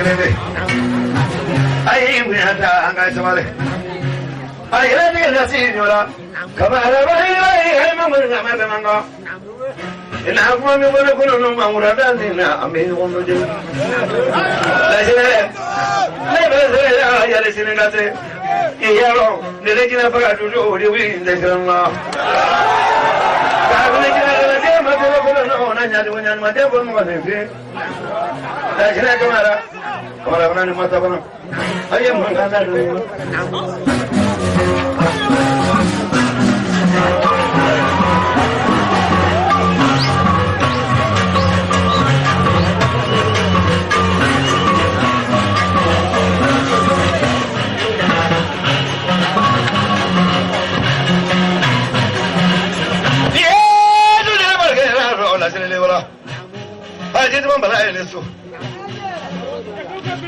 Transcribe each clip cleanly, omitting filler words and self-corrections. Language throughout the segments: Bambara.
kelen de ayi bonya ta an ka sabali a yɛrɛ tigɛ la si ɲɔ la kamara ba yi ba yi ayi ma ŋɔni ŋa bɛ man kan ina kuma min bolo kolo nu mankura da ni na an bɛ ɲɔgɔn dɔn jeli lajɛlɛ ne bɛ se ya yɛlɛ sini ka se i yɛrɛ ne le jinɛ faga dudu o de wuli n tɛ siran la kabini jinɛ kɛlɛ den ma bolo kolo nu na ɲajugu ɲaɲuman den fɔ mɔgɔ ni fin lajɛlɛ kamara kamara fana ni masa fana a ye mankan da don.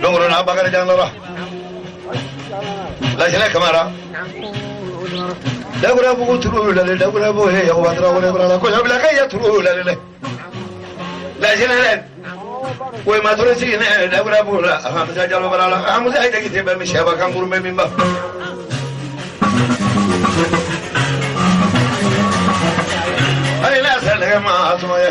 Dongoro na Bakarijan lɔra Lajinɛ Kamara Dagura bugu turu lale dagura bugu he yakuba tarawele barala ko yabila ka ya turu lale le Lajinɛ dɛ o ma toro sigi ne dagura bugu la a Musa Jalo barala a Musa ayi tɛ bɛ mi sɛba kan kuru bɛ min ba ayi la sɛlɛ ma suma ye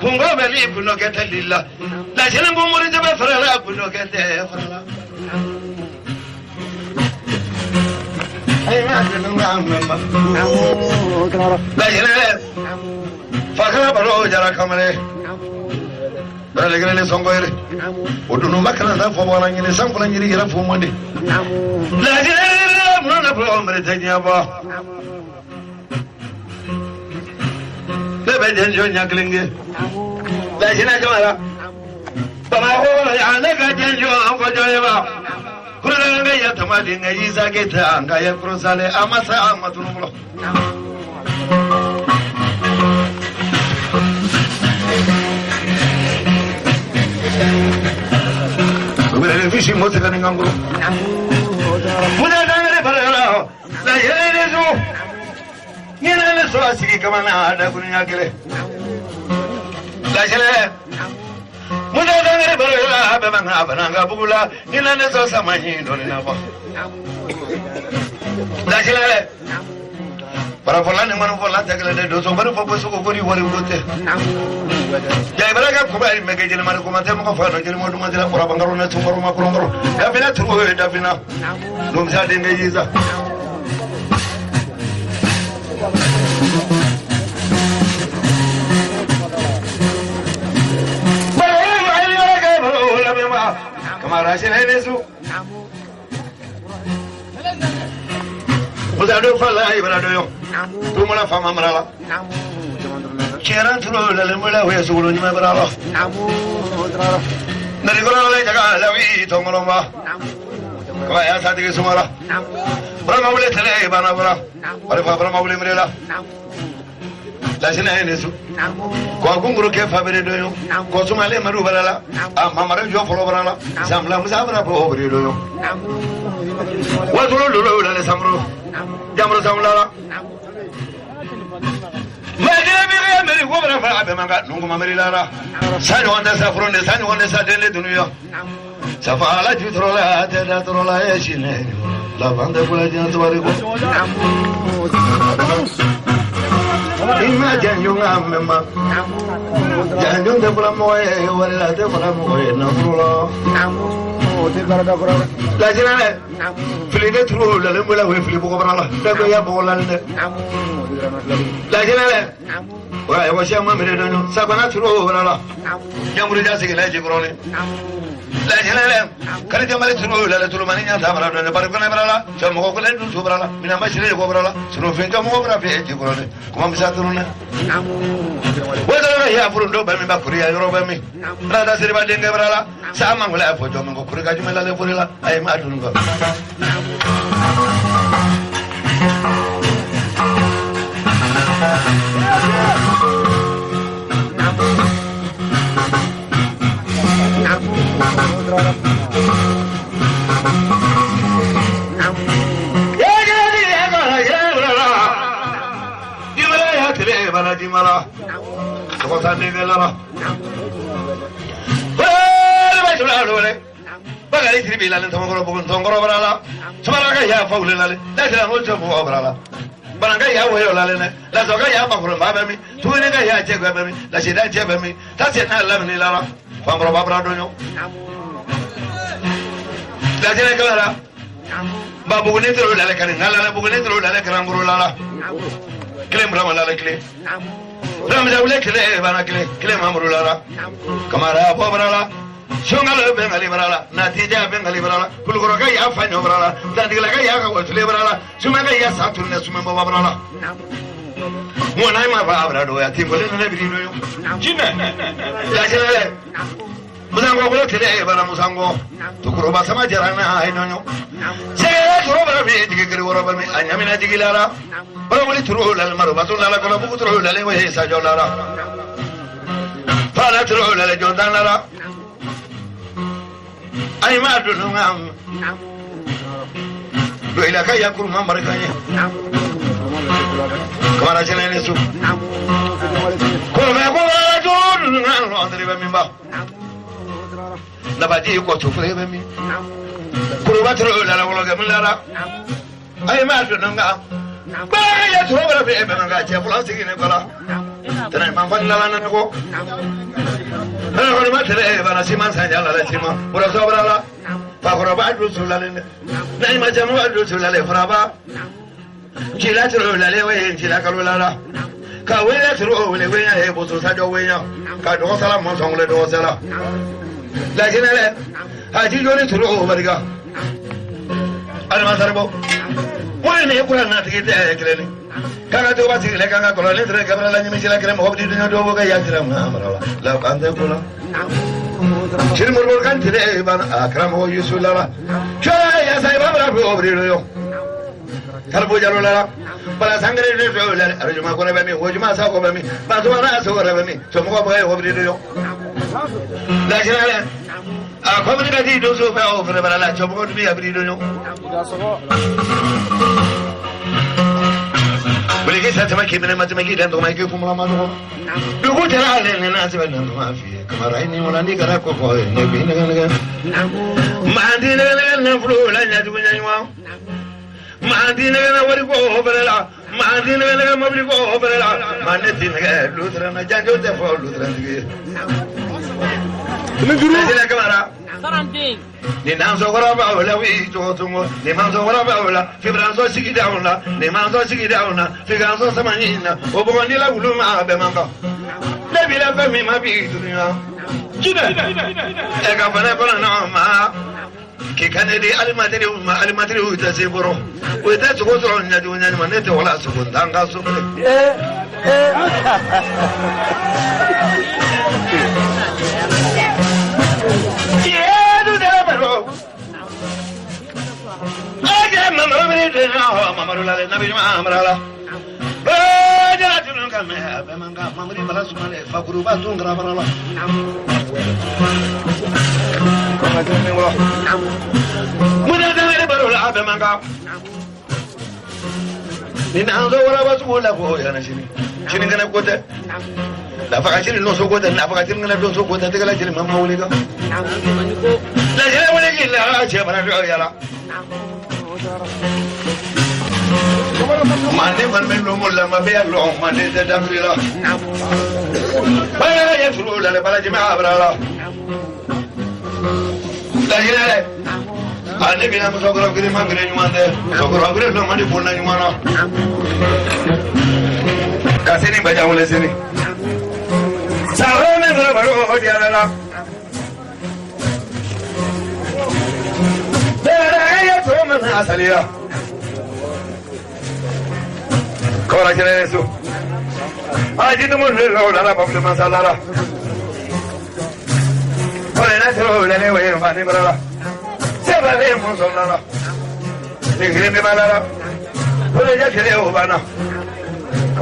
Kungo bɛ ni kungo kɛ tɛ lila lajɛlen ko mori bɛ farala kungo kɛ tɛ farala lajɛlen fakala baro jara kamalen baralekele sɔngɔ yɛrɛ o dununba kana taa fɔ bɔra ɲini san fana ɲini yɛrɛ fo mɔndi lajɛlen mun na fɔ mɛrɛ tɛ diɲɛ bɔ ne bɛ jɛnjɔ ɲɛ kelen kɛ lajɛlen jamana bamakɔ yan ne ka jɛnjɔ an fɔ jɔn ye ba kurulan bɛ ya tama denkɛ Isa Keyita an ka ye kurusale a ma sa a ma tunu fɔlɔ. Wele fisi mo tɛ ka nin kan kɔrɔ. Musa dangare barayɔrɔ la yɛlɛ so. Ni ne sɔrɔ sigi kama na dakurunya kelen. Lajɛlɛ. Musa dangare barayɔrɔ a bɛ man kan bana ka bugu la. Ni ne sɔrɔ sama ɲi dɔɔnin na bɔ. Lajɛlɛ. Farafɔla ni ŋɔnifɔla tɛ kelen de donso bari fɔ ko sogo ko ni wari ko tɛ. Jayibara ka koba yi mɛkɛ jelimani kuma tɛ mɔgɔ fa dɔn jelima duman tɛ la kɔrɔbankaro ne tunkaro ma kɔrɔnkɔrɔ dafina turu ye dafina Numsa denkɛ Isa. Kamara sɛnɛ ne su. Musa do fala ibra do yo. Tumala fama marala. Kɛra turu la lemula we sugulu ni mabra la. Nari kɔrɔ la jaga la wi tongolo ma. Kaba ya satigi sumara. Burama wule tele bana bura. Wale fa burama wule mrela. Lasina ye ne su. Ko gunguru kɛ fa bere do yo. Ko sumale maru barala. A mamara jɔ fɔlɔ barala. Samla musa bara bo bere do yo. Watolo lolo la le samro. Jamro samla la. Majire bi ya meri ko bara fa abe manga nungu mameri lara. Sa ɲɔgɔn tɛ sa furon de sa ɲɔgɔn tɛ sa den de dunuya. Safa ala ju tɔrɔ la tɛ da tɔrɔ la ye sinɛ. Laban tɛ kula diɲɛ tubari kɔ. I ma janjo nka mɛ ma. Janjo tɛ fɔla mɔgɔ ye wari la tɛ fɔla mɔgɔ ye nafolo la. Lajinɛ dɛ. Fili de turu lalen bɔla o ye fili bɔgɔ bara la. Bɛɛ ko ya bɔgɔ lalen dɛ. Lajinɛ dɛ. Wa ɛwɔ sɛ ma mere dɔn sabana turu o bara la. Ɲankuruja sigilen jikɔrɔni. Lajinɛ dɛ. Karija mali turu lale turu mani ɲa ta bara dɔn bari kɔnɛ bara la. Cɛ mɔgɔ kɔnɛ dun so bara la. Mina ma sire ko bara la. Surufin jɔ mɔgɔ bara fɛ jikɔrɔni. Kuma misa turu nɛ. O dɔrɔn ya furu dɔ bɛ min ba kuriya yɔrɔ bɛ min. Rada siriba denkɛ bara la. Sa ma wala fɔ jɔn min ko kuri ka jumɛn lale fori la. Ayi ma dun kan.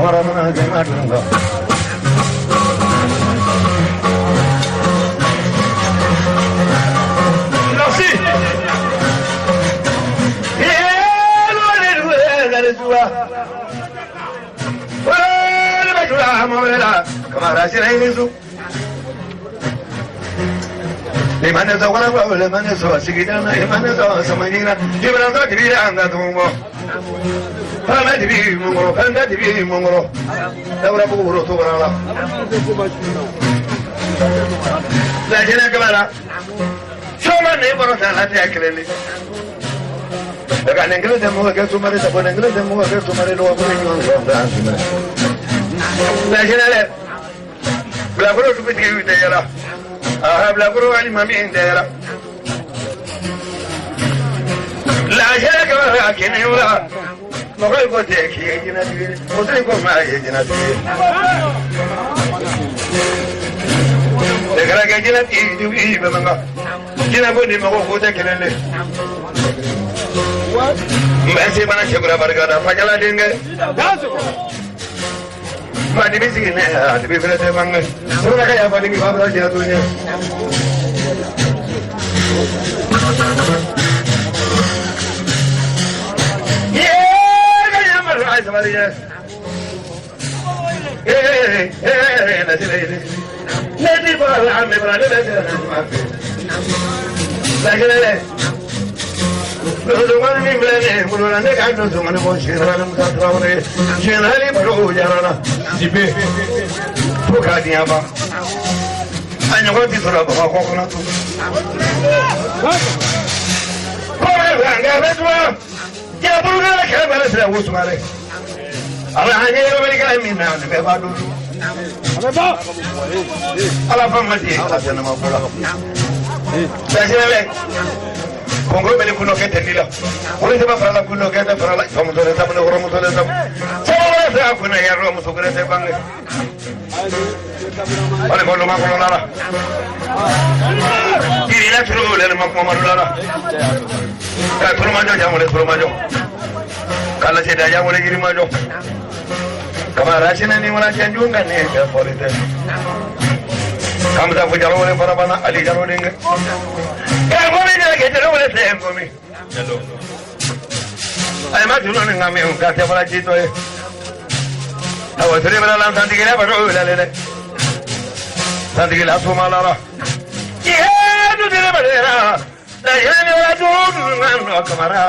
Kamara mana kɛ ma dun kan. Merci. Bilakoro dugutigi tɛ yala aha bilakoro alimami tɛ yala lajɛ kamara kɛnɛ wala mɔgɔ ko tɛ k'i ye jinɛtigi ye muso ko maa ye jinɛtigi ye ne kɛra kɛ jinɛtigi dugutigi bɛ man kan jinɛ ko ni mɔgɔ ko tɛ kelen ye n bɛ se bana cɛkura barika da fajala denkɛ ma dibi sigi ne a dibi fɛnɛ tɛ bange sɔrɔ ka yafa ni ba bila jɛ to ɲɛ ye ka yamar ay sabali ye eh eh na sile ne di ba la me bra ne be se na ma fe la gele dosongani min filɛ nin ye bolo la ne ka dosongani bɔ général Musa Tarawele général baro jara Sibe fo k'a diɲɛ ban a ɲɔgɔn tɛ sɔrɔ Bamakɔ kɔnɔ tun. Kɔrɔ nka bɛ tuma jabulukɛla kɛlɛ bɛ sira wo sumare ala an ye yɔrɔ kɛ min na nin bɛɛ b'a dɔn ala fa ma di ala fɛnɛ ma fɔlɔ kɔnkɔ bɛ kun kɛ tɛ la wolo tɛ fara la kun kɛ tɛ fara la famuso de sabu kɔrɔmuso de sabu sabu wɛrɛ fɛ a kunna yɛrɛ muso kelen tɛ bange o de ko loma kɔnɔ la jirila turu wele ma kuma madu la ka turumajɔ jangole turumajɔ k'ala se da jangole jirimajɔ kamara sinɛ ni wala cɛ jun ka ne kɛ fɔli tɛ kamisa fo jalo wele farabana ali jalo denkɛ kɛ jala kɛ jalo wele tɛ nkomi ayi ma tunu ni ŋami ka tɛ fɔla ji tɔ ye awa sere bɛna lan santigila ba dɔw wele dɛ santigila soma lara iye du dire ba dera da yɛrɛ wala du du ŋa kamara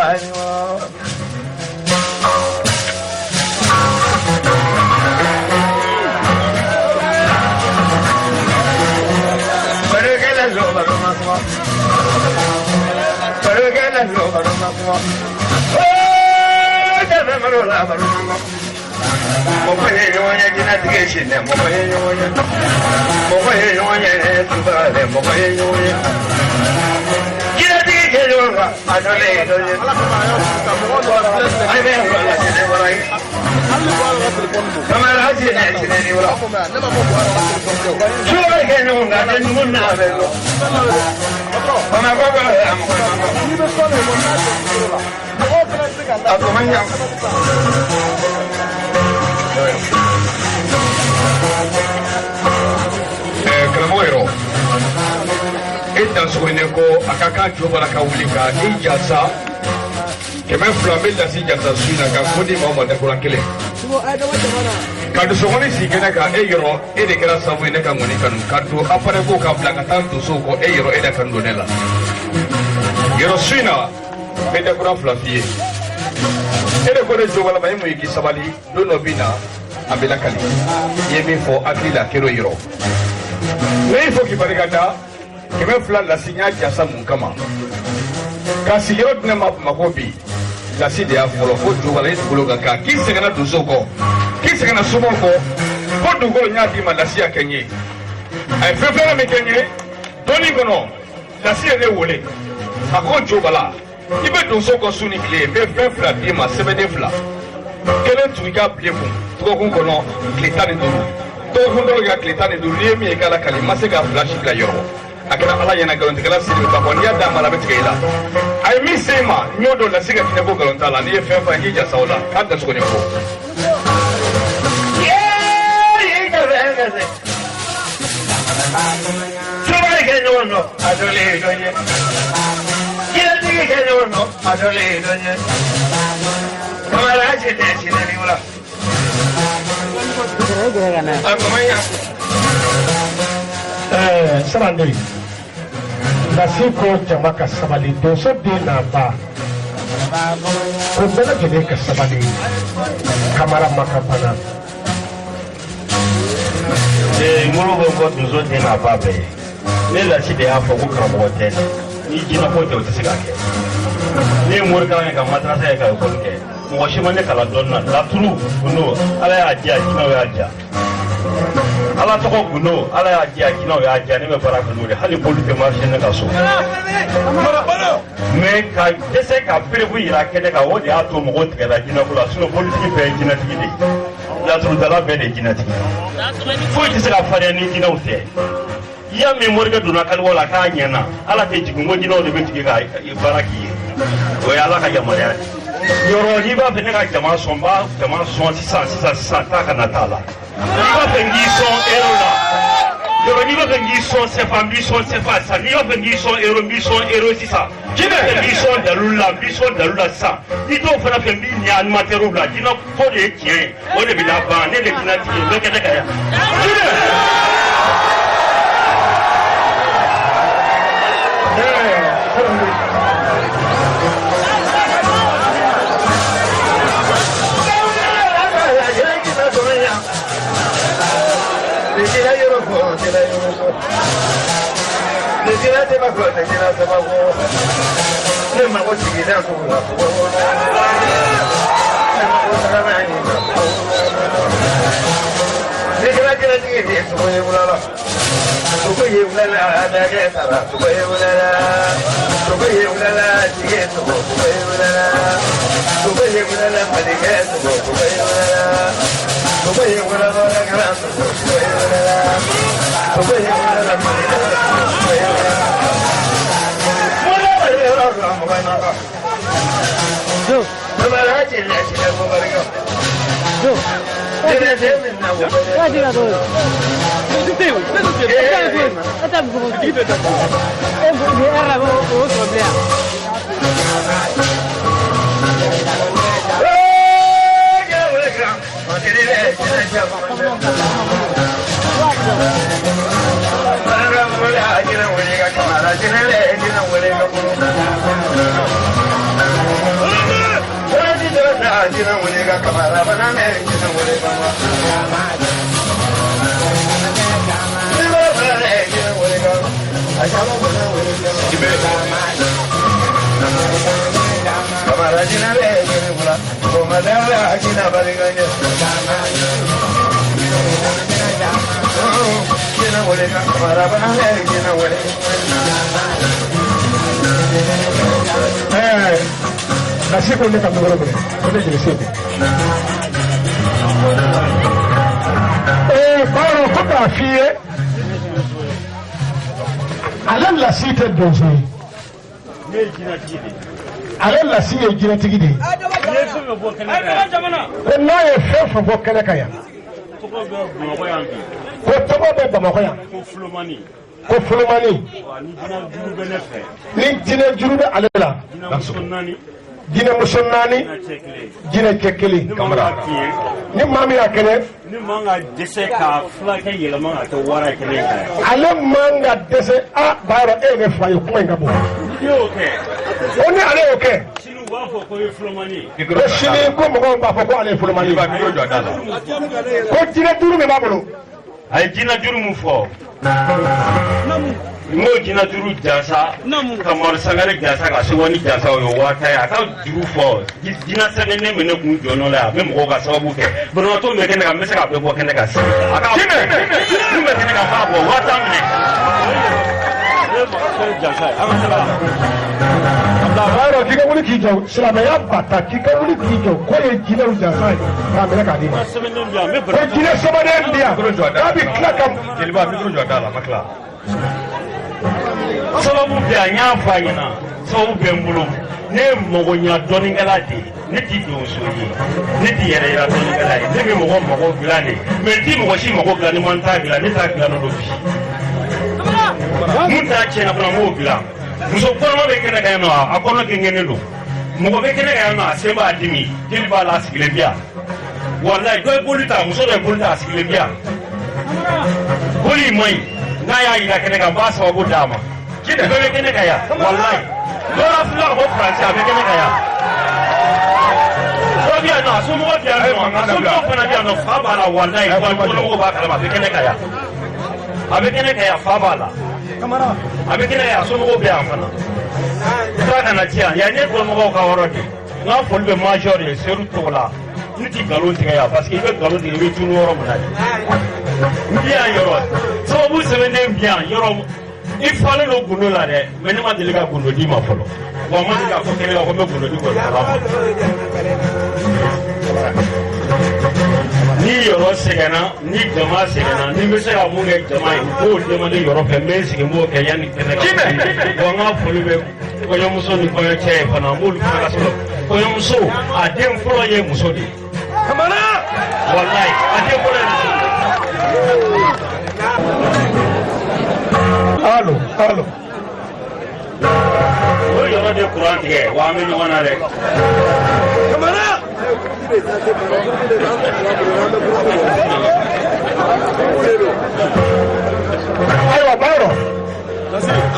Mɔgɔ ye ɲɔgɔn ye jinɛtigi sinɛ mɔgɔ ye ɲɔgɔn ye mɔgɔ ye ɲɔgɔn ye tubaale mɔgɔ ye ɲɔgɔn ye jinɛtigi kɛ ɲɔgɔn kan a dɔ le ye dɔ ye a bɛ wala jinɛ bɔra ye kamara sinɛ sinɛ ni wala su bɛ kɛ ɲɔgɔn kan ne numu n'a bɛ lɔ bamakɔ bɛ a mɔgɔ a ko man ɲa. Karamɔgɔ yɔrɔ e dansogo ko a ka kan jobala ka wuli ka i jasa 200 bɛ lasi jasa su in na ka ko di maaw ma dakura kelen ka dusukɔni sigi kɛnɛ kan e yɔrɔ e de kɛra sababu ye ne ka ŋɔni kanu ka don appareil ko ka bila ka taa donsow kɔ e yɔrɔ e de kanu don ne la yɔrɔ su in na n bɛ dakura fila f'i ye e de ko ne jobala ma e mun ye k'i sabali don dɔ bɛ na a bɛ lakali i ye min fɔ hakili la kɛr'o yɔrɔ ne y'i fo k'i barika da 200 lasi n y'a jasa mun kama ka sigiyɔrɔ di ne ma Bamakɔ bi lasi de y'a fɔlɔ ko jobala i dugukolo kan kan k'i sɛgɛnna donsow kɔ k'i sɛgɛnna somaw kɔ ko dugukolo n y'a d'i ma lasi y'a kɛ n ye a ye fɛn filanan min kɛ n ye dɔnni kɔnɔ lasi ye ne wele a ko jobala i bɛ donso kɔ su ni tile n bɛ fɛn fila d'i ma sɛbɛnden fila kelen tugu i ka bile kun dɔgɔkun kɔnɔ tile 15 dɔgɔkun dɔw ka tile 15 n'i ye min ye k'a lakali i ma se k'a fila si bila yɔrɔ a kɛra ala ɲɛna nkalontigɛla siri bɛ ban n'i y'a d'a ma a bɛ tigɛ i la a ye min se i ma n y'o dɔn lasi ka jinɛ ko nkalon t'a la n'i ye fɛn fɔ a ye k'i jasa o la k'a dansogo ni fɔ. ka se. Tubali kɛ ɲɔgɔn nɔ, a dɔlen dɔ ɲɛ. Jinɛtigi kɛ ɲɔgɔn nɔ, a dɔlen dɔ ɲɛ. Kamara jinɛ jinɛ ni wula. A kɔmanya. Ɛɛ saranden lasi ko jama ka sabali donso den n'a ba ko bɛɛ lajɛlen ka sabali kamara ma ka bana. Ee muru bɛ fɔ donso den n'a ba bɛɛ ye ne lasi de y'a fɔ ko karamɔgɔ tɛ ni jinɛko tɛ o tɛ se ka kɛ ne ye morikalan kɛ ka madarasa kɛ ka ekɔli kɛ mɔgɔ si ma ne kalan dɔnni na laturu gundo ala y'a diya jinɛw y'a diya ala tɔgɔ gundo ala y'a diya jinɛw y'a diya ne bɛ baara kɛ n'o de hali boli tɛ marché ne ka so mais ka dɛsɛ ka preuve yira kɛnɛ kan o de y'a to mɔgɔw tigɛra jinɛko la sinon bolitigi bɛɛ ye jinɛtigi de ye laturudala bɛɛ de ye jinɛtigi foyi tɛ se ka farinya ni jinɛw tɛ i y'a mɛn morikɛ donna kaliwa la k'a ɲɛna ala tɛ jigin ko jinɛw de bɛ jigin ka baara k'i ye o ye ala ka yamaruya de ye yɔrɔ n'i b'a fɛ ne ka jama sɔn n b'a jama sɔn sisan sisan sisan taa ka na t'a la n'i b'a fɛ n k'i sɔn euro la yɔrɔ n'i b'a fɛ n k'i sɔn sɛfa n b'i sɔn sɛfa sisan n'i b'a fɛ n k'i sɔn euro n b'i sɔn euro sisan n'i b'a fɛ n k'i sɔn dalilu la n b'i sɔn dalilu la sisan n'i t'o fana fɛ n b'i ɲɛ animatɛriw la jinɛ ko de ye tiɲɛ ye o de bɛ na ban ne de ye jinɛtigi ye n bɛ kɛnɛ kan yan. Ne mago sigira sugu la ne mago tagama ɲini ne kɛra jinɛtigi de ye sogo ye wula la sogo ye wula la dakɛ sara sogo ye wula la sogo ye wula la jigɛ sogo sogo ye wula la sogo ye wula la malikɛ sogo sogo ye wula la sogo ye wula la kɛra sogo sogo ye wula la sogo ye wula la malikɛ sogo sogo ye wula la. Ɛɛ lasi ko ne ka micro minɛ ko ne jeli se tɛ. Ee Baro ko k'a f'i ye ale lasi tɛ donso ye. Ne ye jinɛtigi de ye. Ale lasi ye jinɛtigi de ye. N'i ye fɛn fɛn bɔ kɛnɛ kan yan. Ko n'a ye fɛn fɛn bɔ kɛnɛ kan yan. Tɔgɔ bɛ Bamakɔ yan bi. Ko tɔgɔ bɛ Bamakɔ yan. Ko Fulomani. Ko Fulomani. Wa ni jinɛ juru bɛ ne fɛ. Ni jinɛ juru bɛ ale la. Jinɛmuso naani. Jinɛmuso naani. Jinɛ cɛ kelen. Jinɛ cɛ kelen. Ni maa min y'a tiɲɛ. Ni maa min y'a kɛnɛ. Ni maa ka dɛsɛ ka fulakɛ yɛlɛma ka kɛ wara ye kɛnɛ kan yan. Ale man ka dɛsɛ a Bayɔrɔ e ye ne fa ye kuma in ka bon. N'i y'o kɛ. Ko ni ale y'o kɛ. Sini u b'a fɔ ko i ye Fulomani ye. Ko sini ko mɔgɔw b'a fɔ ko ale ye Fulomani ye. Ko jinɛ duuru min b'a bolo. A ye jinɛ juru mun fɔ. N k'o jinɛ juru jansa ka Madu Sangare jansa ka Sewani jansa o ye 50,000 ye a ka juru fɔ jinɛ sɛbɛnnen bɛ ne kun jɔnjɔn la yan a bɛ mɔgɔw ka sababu kɛ banabaatɔ min bɛ kɛnɛ kan n bɛ se k'a bɛɛ bɔ kɛnɛ kan sisan a ka min bɛ kɛnɛ kan n b'a bɔ 50,000 minɛ. Bayɔrɔ k'i ka wuli k'i jɔ silamɛya bata k'i ka wuli k'i jɔ k'o ye jinɛw jansa ye k'a minɛ k'a d'i ma. Ko jinɛ sɛbɛnnen bɛ yan k'a bɛ tila ka. Jeliba micro jɔ da la ma tila. Sababu bɛ yan, n y'a fɔ a ɲɛna, sababu bɛ n bolo. Ne ye magoɲa dɔnnikɛla de ye, ne ti donso ye, ne ti yɛrɛ yira dɔnnikɛla ye, ne bɛ mɔgɔ mago dilan de, mais n ti mɔgɔ si mago dilan ni ma n ta dilan. Ne ta dilannen don bi, mun ta tiɲɛna fana, n b'o dilan. Muso kɔnɔma bɛ kɛnɛ kan yan nɔ, a kɔnɔ gengennen don. Mɔgɔ bɛ kɛnɛ kan yan nɔ, a sen b'a dimi, jeli b'a la, a sigilen bi yan. Walayi, dɔ ye boli ta, muso dɔ ye boli ta, a sigilen bi yan. Boli in man ɲi, n'a y'a yira kɛnɛ kan, n b'a sababu d'a ma. Dɔ bɛ kɛnɛ kan yan, walayi, dɔ la filila ka bɔ Faransi, a bɛ kɛnɛ kan yan. Dɔ bɛ yan nɔ, a somɔgɔ bɛ yan nɔ, a somɔgɔ fana bɛ yan nɔ, fa b'a la, walayi, wa dukɔnɔmɔgɔw b'a kalama, a bɛ kɛnɛ kan yan, a bɛ kɛnɛ kan yan, fa b'a la, a bɛ kɛnɛ kan yan, a somɔgɔw bɛ yan fana. Fura kana ci yan, yan ye dɔnbagaw ka yɔrɔ de ye. N ka foli bɛ major ye, Seru tɔgɔ la. Ne ti nkalon tigɛ yan, parce que i bɛ nkalon tigɛ, i bɛ tunu yɔrɔ min na de. N bi yan yɔrɔ sababu sɛbɛnnen bi yan yɔrɔ, i falen don gundo la dɛ, mais ne ma deli ka gundo d'i ma fɔlɔ, wa n ma deli k'a fɔ kɛnɛ kan ko n bɛ gundo di gɔnifɔla ma. Ni yɔrɔ sɛgɛnna, ni jama sɛgɛnna, ni n bɛ se ka mun kɛ jama ye, n b'o demande yɔrɔ fɛ, n bɛ n sigi, n b'o kɛ yanni kɛnɛ ka wuli. Wa n ka foli bɛ kɔɲɔmuso ni kɔɲɔcɛ ye fana, n b'olu fana ka sɔrɔ. Kɔɲɔmuso, a den fɔlɔ ye muso de ye. Walayi, a den fɔlɔ ye muso de ye. Alo, alo. O yɔrɔ de kuran tigɛ wa, an bɛ ɲɔgɔn na dɛ. Ayiwa Bayɔrɔ,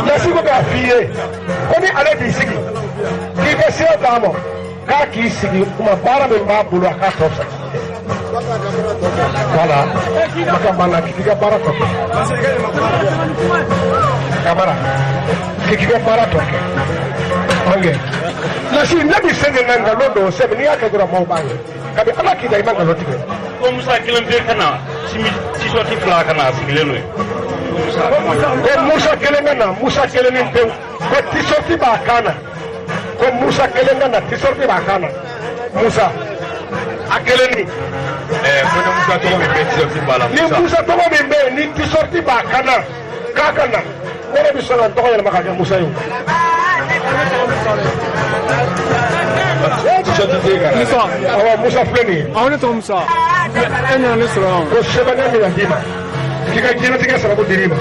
Lasi ko k'a f'i ye ko ni ale b'i sigi k'i ka sira d'a ma, k'a k'i sigi kuma baara min b'a bolo, a k'a tɔ fɛ. Wala kumakan banna, k'i ka baara tɔ kɛ. Kamara, k'i ka baara tɔ kɛ. Ɔnkɛ Lasi, ne bɛ se nin na, nkalon don sɛbɛn, n'i y'a kɛ dɔrɔn maaw b'a ye kabi Ala k'i da, i ma nkalon tigɛ. Ko Musa kelen pe ka na simi tisɔti fila ka na, a sigilen don yen. Ko Musa kelen ka na, Musa kelen ni pewu, ko tisɔti b'a kan na, ko Musa kelen ka na, tisɔti b'a kan na, Musa a kelen ni. Ko ni Musa tɔgɔ min bɛ, tisɔti b'a la. Ni Musa tɔgɔ min bɛ yen, ni tisɔti b'a kan na, k'a ka na. Ne yɛrɛ bɛ sɔn ka n tɔgɔ yɛlɛma ka kɛ Musa ye o. Tisɔti tɛ ka na. Musa. Awɔ, Musa filɛ nin ye. Awɔ, ne tɔgɔ Musa. E nana ne sɔrɔ yan. Ko sɛbɛnnen bɛna d'i ma k'i ka diɲɛlatigɛ sababu dir'i ma.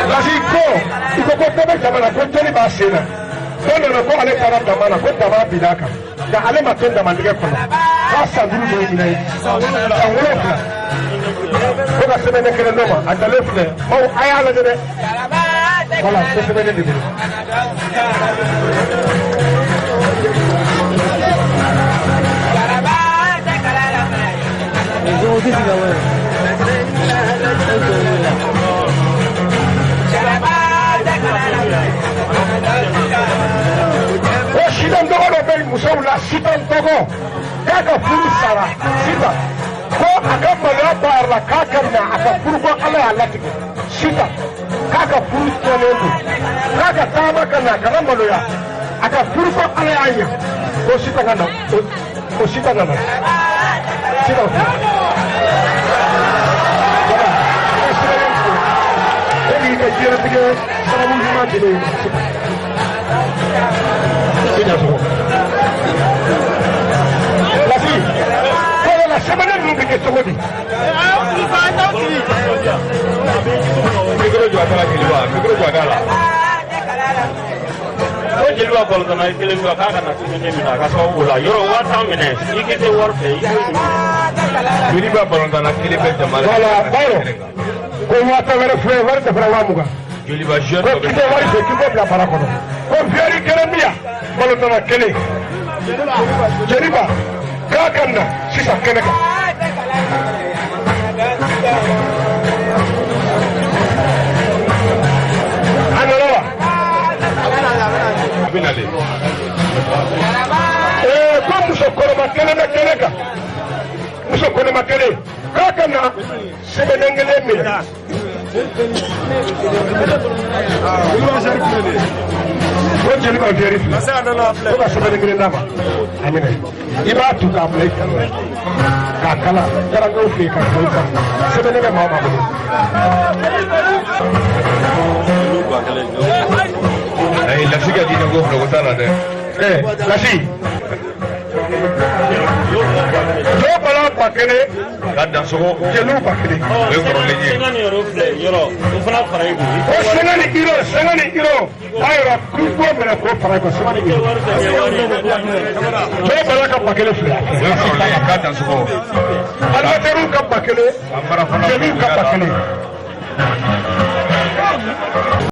Lasi ko i ko ko dɔ bɛ jama na, ko jɔnni b'a sen na, dɔ nana ko ale taara dama na, ko dama binna a kan, nka ale ma to damandigɛ kɔnɔ, k'a san 5 de ye ɲinɛ ye, san 7, ko ka sɛbɛnnen kelen d'o ma, a dalen filɛ. Bawo a y'a lajɛ dɛ, wala ko sɛbɛnnen de bolo. Ko sitan tɔgɔ dɔ bɛ musow la, sitan tɔgɔ, k'a ka furu sara sitan, ko a ka maloya b'a yɛrɛ la, k'a ka na a ka furu, ko Ala y'a latigɛ sitan, k'a ka furu tiɲɛnen don, k'a ka taama ka na, a kana maloya a ka furu, ko Ala y'a ɲɛ, ko sitan ka na, o sitan ka na sitan filɛ. Voilà, ko sɛbɛnnen filɛ, e k'i ka diɲɛlatigɛ sababu ɲuman di ne ma sitan. I dansogo. Lasi, ko yala sɛbɛnnen ninnu bɛ kɛ cogo di? Micro jɔ a da la jeliba, micro jɔ a da la. Ko jeliba balontanna kelen bɛ k'a ka na sɛbɛnnen minɛ a ka sababu la yɔrɔ 50,000 minɛ, i k'i tɛ wari fɛ i k'o minɛ. Jeliba balontanna kelen bɛ jama la. Voilà, Bayɔrɔ, ko 50,000 wɛrɛ filɛ, wari dafara 20,000. Joliba jeune Ko dɔ bɛ k'i tɛ wari fɛ, k'i k'o bila bara kɔnɔ. Ko fiyɛri kelen bɛ yan, balontanna kelen. Jeliba, k'a ka na sisan kɛnɛ kan. A nana wa? A bɛ nalen. Ko muso kɔnɔma kelen bɛ kɛnɛ kan, muso kɔnɔma kelen, k'a ka na sɛbɛnnen kelen minɛ. O jeli ka teri filɛ, ko ka sɛbɛnni kelen d'a ma, a minɛ, i b'a tu k'a bila i kan k'a kala garankɛw fɛ yen ka to i kan, sɛbɛnni bɛ maa o maa bolo. Ayi, lasi ka diinɛ ko filɛ, ko t'a la dɛ. Ɛɛ, lasi jo bala 1000. Ka dan sogo. Jeliw 1000. O ye kɔrɔlen ye. O fana fara i kun. O sɛgɛn ni iro, sɛgɛn ni iro, a yɛrɛ k'i bɔ minɛ k'o fara i kan, sɛgɛn ni iro, jo bala ka 1000 filɛ. O ye kɔrɔlen ye, k'a dan sogo. Animatɛriw ka 1000. A fara fana. Jeliw ka 1000.